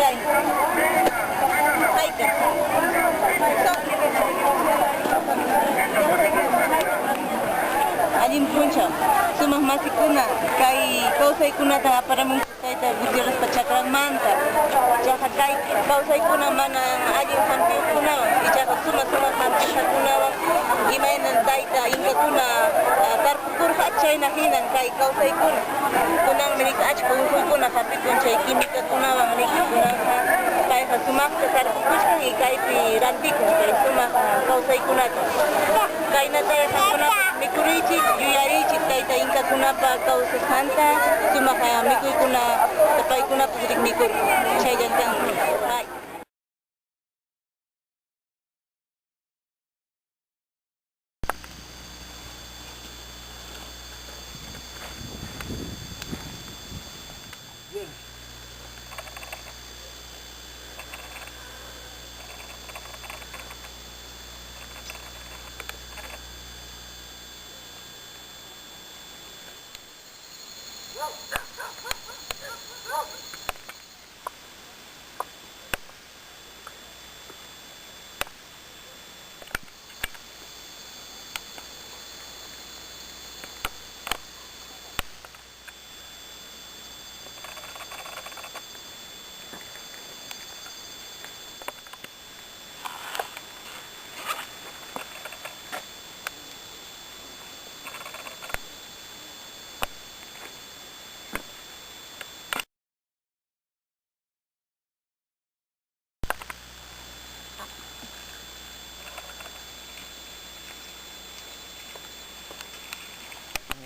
Kay. Hayka. Allin punchaw, sumaq masikuna, kay kawsaykunatan aparamunku tayta Gutierrezpa chakranmanta. Ichaqa kay kawsaykuna mana allin hampiyuqkunawan, ichaqa suma sumaq hampisqakunawan, imaynan tayta inkakuna tarpukurqa, chayna hinan kay kawsaykuna. Kunanmi riki achka unquykuna hapikun chay quimicakunawan riki kunanqa payqa sumaqta tarpukuchkan y kaypi rantikun kay sumaq kawsaykunata. Kaynataya qamkunapas mikuriychik, yuyariychik tayta inkakunapa kawsasqanta, sumaq mikuykunata paykunapas riki mikurqa. Chayllan kanman. Bye.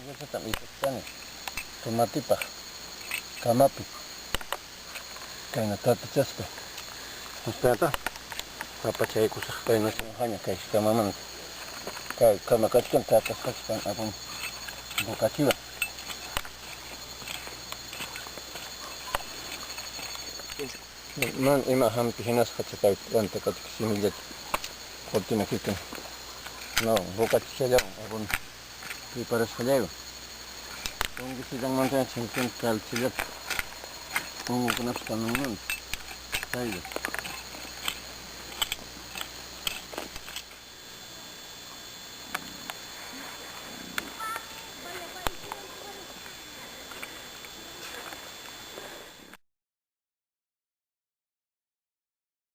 Millachatam ichachkani tomatipaq kamapi kayna tatichaspa hinaspañataq papachaykusaq kayna haña kay kamamanta kay kama kachkan tatasqachkan apun bocachiva. Man ima hampi hinasqa chakay planta kachka simillacha qutina kikin no bocachichallawan abono preparasqallaywan fungicidanmanta chinkun calchillata hongokunapas kananmanta chaylla.